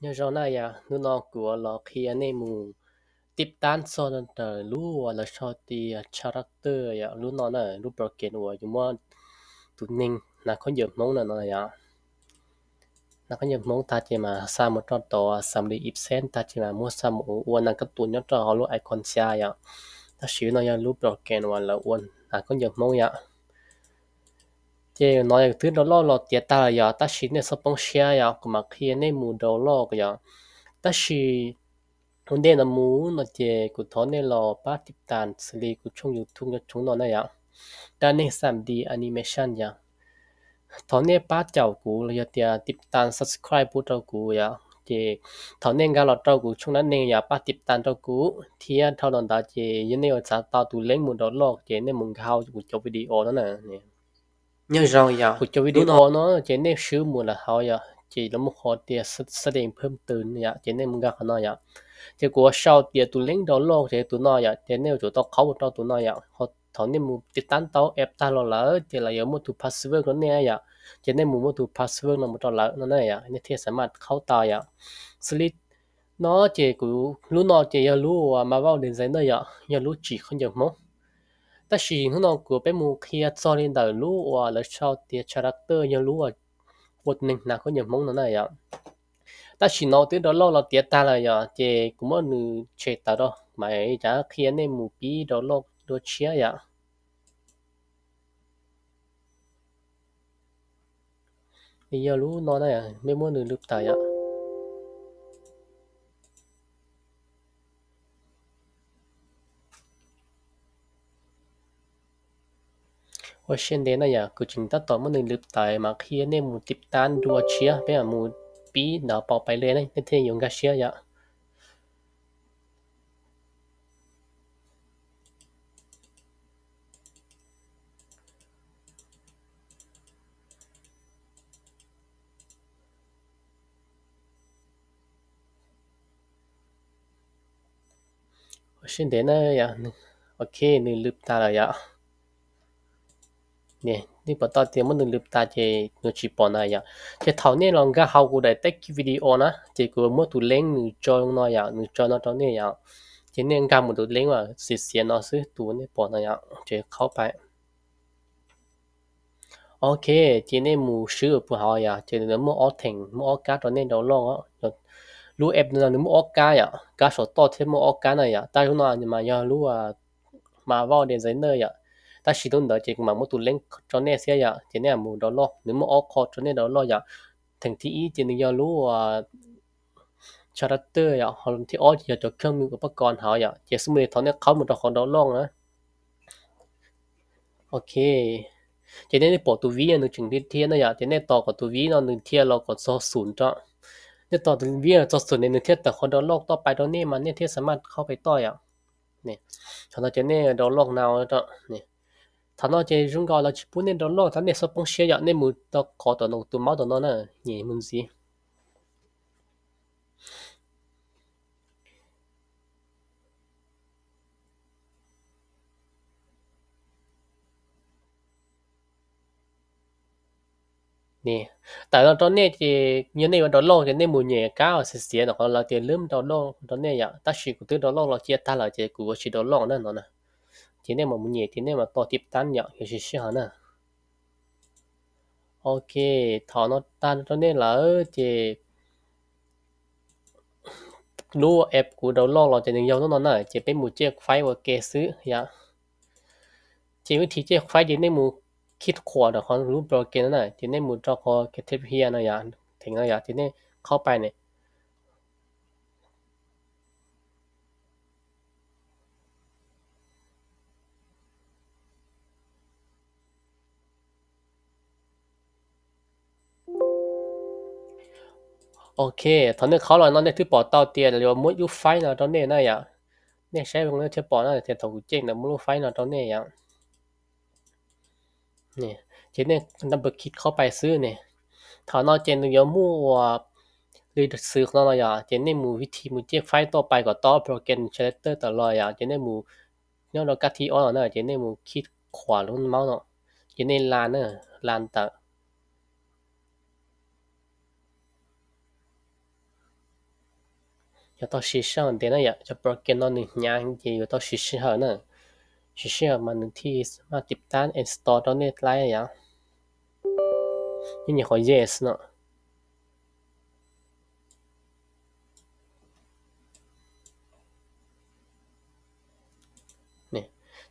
Nyob zoo na yom, hnub no kuv los qhia nej mus tib tab txog ntawm lub uas lawv sau tias character yom, lub no na, lub program uas yus muab tus neeg hnav khaub ncaws Hmoob na no yom. Hnav khaub ncaws Hmoob tag ces mas xa mus rau tom xam li ib xeeb tag ces mas muab xa mus ua nas kab tus nyob rau hauv lub icon xya yom. Tab sis no yog lub program uas lawv ua hnav khaub ncaws Hmoob yom. Ces no twb download los tiav tag lawm yom, tab sis nej txhob poob siab yom, kuv mam qhia nej mus download yom. Tab sis ua ntej no mus no ces kuv thov nej los pab tib tas xws li kuv tshooj YouTube nyob tsoov no na yom, Dab Neeg xam D Animation yom. Thov nej pab caum kuv los yog tias tib tas subscribe pub rau kuv yom, ces thaum nej nkag los rau kuv tshooj dab neeg yom, pab tib tas rau kuv thiab dhau los ntawd ces yog nej ua txav tau tus link mus download ces nej mus nkag hauv kuv cov video no na. Nyob zoo yom, kuv cov video no ces nej swb mus lawm hauv yom, ces lawv muaj qhov tias setting phwm twg yom, ces nej mus nkag qhov no yom. Ces kuv ua sau tias tus link download ces tus no yom, ces nej yuav tsum tau qhaub mus rau tus no yom. Thaum nej mus tib tab tau app tag los lawm ces lawv yuav muaj tus password rau nej yom, ces nej mus muab tus password no mus rau lawv no na yom, nej thiaj xam maj qhaub tau yom. Xws li no ces kuv lub no ces yog lub uas Marvel Designer yom, yog lub tsim khaub ncaws Hmoob. Tab sis hnub no kuv peb mus qhia txog li ntawm lub uas lawv sau tias character yog lub uas ua neeg hnav khaub ncaws Hmoob no na yom. Tab sis no twb download los tiav tag lawm yom, ces kuv muab nws tshem tawm rau mas cas qhia nej mus pib download dua tshiab yom. Nws yog lub no na, peb muab nws lwm tawm yom. Ua siab ntev na yom, kuv tseem tab tom muab nws lwm tawm mas qhia nej mus tib tab dua tshiab, peb mam mus pib ntawd pau pais le na, nej thiaj yuav nkag siab yom. Ua siab ntev na yom, ok, nws lwm tas lawm yom. Nej pom tau tias muab nws lwm tas ces nws tsis pom na yom. Ces thaum nej los nkag hauv kuv daim teb video na, ces kuv muab tus link nws tso no yom, nws tso no rau nej yom. Ces nej nkag mus tus link uas xiav xiav no xwb, tus nej pom no yom, ces qhaub pais. Ok, ces nej mus swb puag hauv yom, ces nws muaj ob theem, muaj ob kab rau nej download. Lub app no nws muaj ob kab yom, kab saum toj thiab muaj ob kab na yom. Tab lub no mas yog lub Marvel Designer yom. Tab sis lub ntawd ces kuv mam muab tus link rau nej thiab yom, ces nej mus download, nws muaj ob qho rau nej download yom. Theem thib ib ces nws yog lub character yom, ho thib ob ces yog cov kheej me uas pab ko hauv yom. Ces xub mus li thov nej qhaub mus rau qhov download na. Ok, ces nej pom tus vib nws tseem dhia dhia na yom, ces nej tos kom tus vib no nws dhia los kom txog xum rau. Nej tos tus vib no txog xum ne nws thiaj tawm qhov download toj pais rau nej mas nej thiaj xam maj qhaub pais toj yom. Thaum no ces nej download no rau. Thaum no ces zoo nkaus lawv tsis pub nej download, thaum nej txhob poob siab yom, nej mus tau qhov tom no tus maub tom no na, nyem mus ntxiv. Tawm los rau nej ces yog nej yuav download ces nej mus nyem kab uas xiav xiav no qhov lawv tias lwb download rau nej yom, tab sis kuv twb download los cia tag lawm ces kuv yuav tsis download na no na. Ces nej mam mus nyem ces nej mam tos tib tab yom, yuav tsis sib haum na. Ok, thaum no tag rau nej lawm ces lub app kuv download los ces nws yog lub no na, ces peb mus caij faib ua ke xwb yom. Ces vib thib caij faib ces nej mus khij qhuam rau qhov lub program no na, ces nej mus rau qhov creative here no yom, theem no yom, ces nej qhaub pais ne. Ok, thaum nej qhaub los no nej twb pom tau tias yuav muab lub faib no rau nej na yom. Nej saib zoo nej thiaj pom na, tias thaum kuv caij ntawd muab lub faib no rau nej yom. Ces nej double click qhaub pais xwb ne. Thaum no ces nws yuav muaj ua li xwv no no yom, ces nej mus vib thib mus caij faib toj pais kom tau program generator tawm los yom, ces nej mus nyob rau kab thib ob no na, ces nej mus khij qhuam lub maub no, ces nej la na, la tawm. Yuav tau siv sij hawm ntev na yom, cov program no nws hnyav ces yuav tau siv sij hawm na. Siv sij hawm mas nws thiaj maj tib tab install rau nej laib yom. Ces nyem qhov yes no.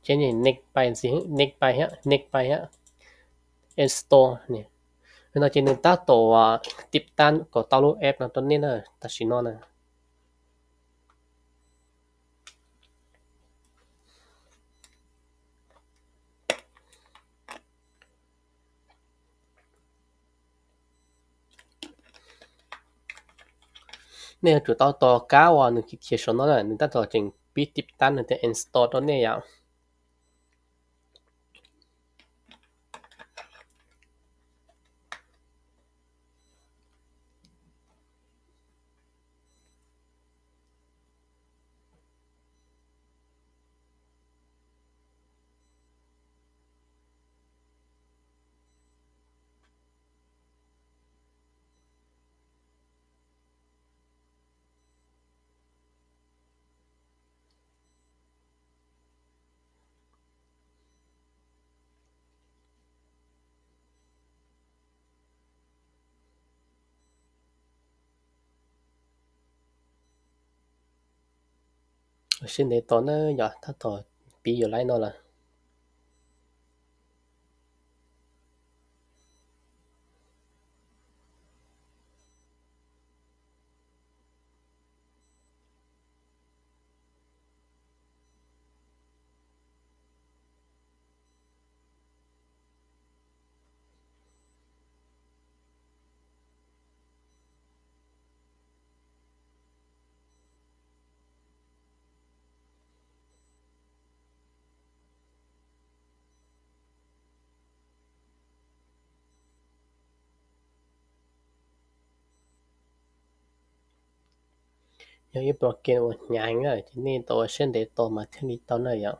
Ces nyem next page, next page thiab, next page thiab, install. Li no ces nws tab tom tib tab kom tau lub app no rau nej na, tam sim no na. Nej yuav tsum tau tos kab uas nws khiav khiav saum no na, nws tab tom tseem pib tib tab nws thiaj install rau nej yom. Siab ntev tos na yom, tab tom piv yuav laib no lawm. Yog ib program uas hnyav heev na, ces nej tau ua siab ntev tos mas thiaj li tau na yom.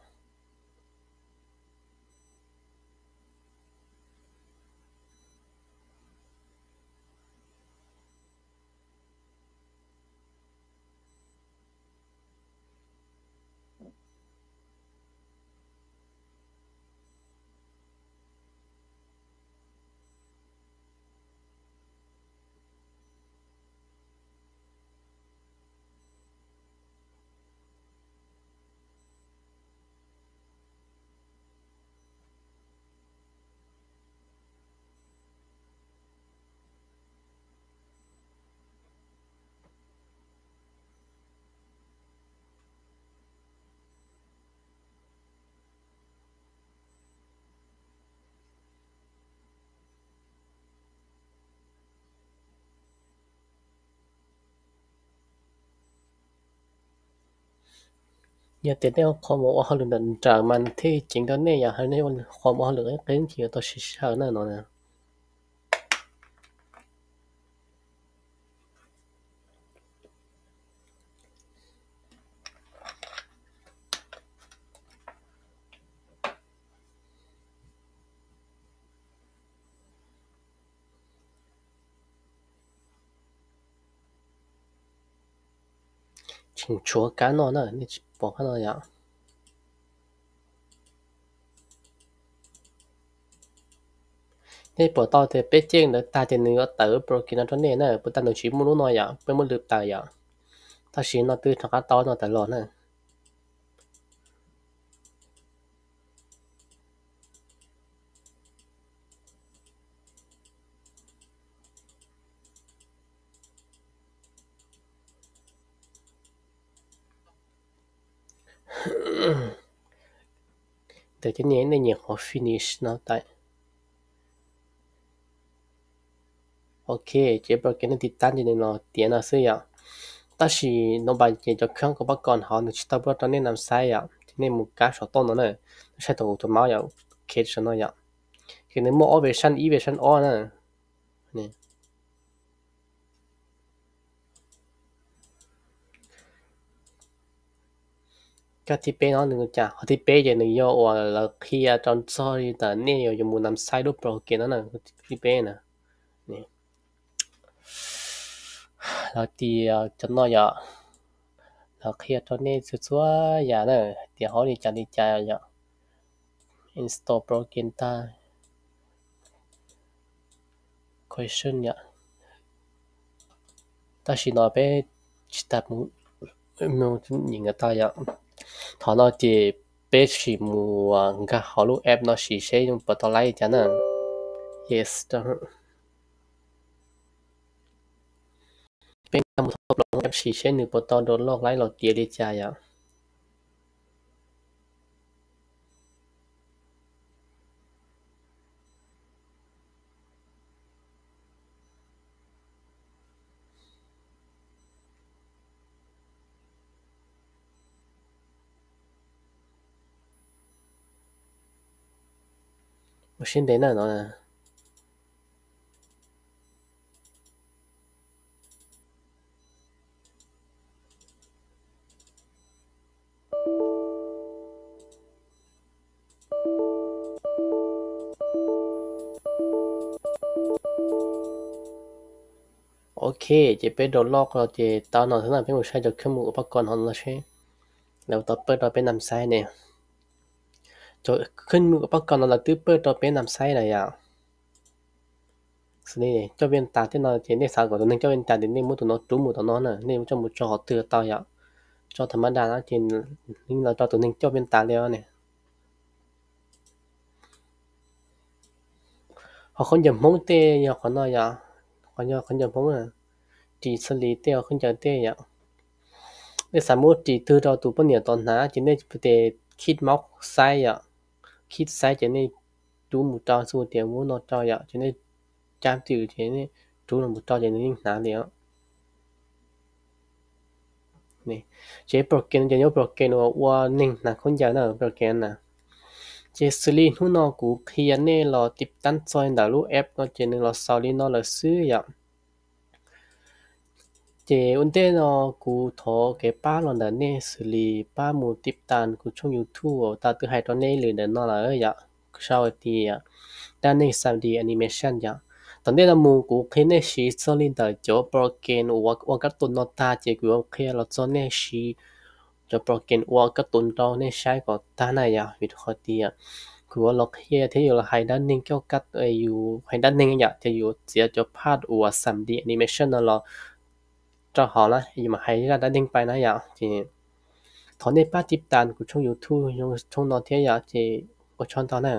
Yog tias nej ho qhuas mus ua hauj lwm nrawm nrawm mas thiaj ceev rau nej, yog hais nej qhuas mus ua hauj lwm qeeb qeeb ces yuav tau siv sij hawm na no na. Tseem tshuav kab no na, nej tsis pom kab no yom. Nej pom tau tias peb check ntawd tag ces nws yuav tawm program no rau nej na, puas tag nws tsis muaj lub no yom, peb muab lwm tawm yom. Tab sis no twb rov qab tau no tawm los na. Ntawd ces nej nyem qhov finish no tas. Ok, ces program nej tiv tab ces nws los tiav no xwb yom. Tab sis no npas ces cov khab kos pab kos hauv nws tsis tau pub rau nej nam saib yom, ces nej mus kab saum toj no na, nej saib tau tus maub yom, ok saum no yom. Ces nws muaj ob version, ib version ob na. Kab thib peb no nws cas, qhov thib peb ces nws yog uas lawv qhia rau txog li ntawm nej yuav mus nam saib lub program no na, thib peb na. Lawv tias cov no yom, qhia rau nej txhua txhua yam na, tias hauv li cas li cas yom. Install program tag, question yom. Tab sis no peb tsis tas mus nyeem tau yom. Thaum no ces peb sim mus nkag hauv lub app no sim seb puas tau laib li cas na. Yes. Peb nkag mus thoob plaws lub app sim seb nws puas tau download laib los tiav li cas yom. Ua siab ntev na no. Ok, ces peb download los ces tau no xwb na, peb mus saib cov khej mws uas pab ko no seb lawv tau pawj rau peb nab xaiv ne. Cov khej mws uas pab ko no lawv twb pawj rau peb nab xaiv lawm yom. Xws li coj viaj tas tej no ces nej xav kom tus neeg coj viaj tas ces nej muab tus no rub mus tom no na, nej coj mus tso qhov twg tau yom. Tso tham ma da no ces yeej los tso tus neeg coj viaj tas li ne. Ho khaub ncaws Hmoob tej yog qhov no yom, qhov yog khaub ncaws Hmoob, ris xws li tej khaub ncaws tej yom. Nej xav muab ris twg rau tus poj niam tod hnav ces nej tes khij maub xaiv yom, khij xaiv ces nej rub mus rau xwb tias muab no rau yom, ces nej cab twm ces nej rub los mus rau ces nws yeej hnav li os. Ces program no ces yog program uas ua neeg hnav khaub ncaws na, program na. Ces xws li hnub no kuv qhia nej los tiv tab txog ntawm lub app no ces nws los xaus li no lawm xwb yom. Ces ua ntej no kuv thov kev pab los ntawm nej xws li pab mus tiv tas kuv tshooj YouTube uas tas twb hais rau nej lwm ntawm no lawm yom, sau hais tias dab neeg xab dis animation yom. Tom ntej no mus kuv qhia nej siv txog li ntawm cov program uas ua kab tus no tag ces kuv yuav qhia los txog nej siv cov program ua kab tus rau nej saib kom tag na yom, vim rau qhov tias kuv yuav los qhia thiab yuav los hais dab neeg coj kab, yus hais dab neeg yom, ces yus txiav cov part uas xab dis animation no los rau hauv na, yus mam hais zaj dab neeg pais na yom. Ces thov nej pab tiv tas kuv tshooj YouTube, tshooj no thiab yom, ces ua tsaug ntau na.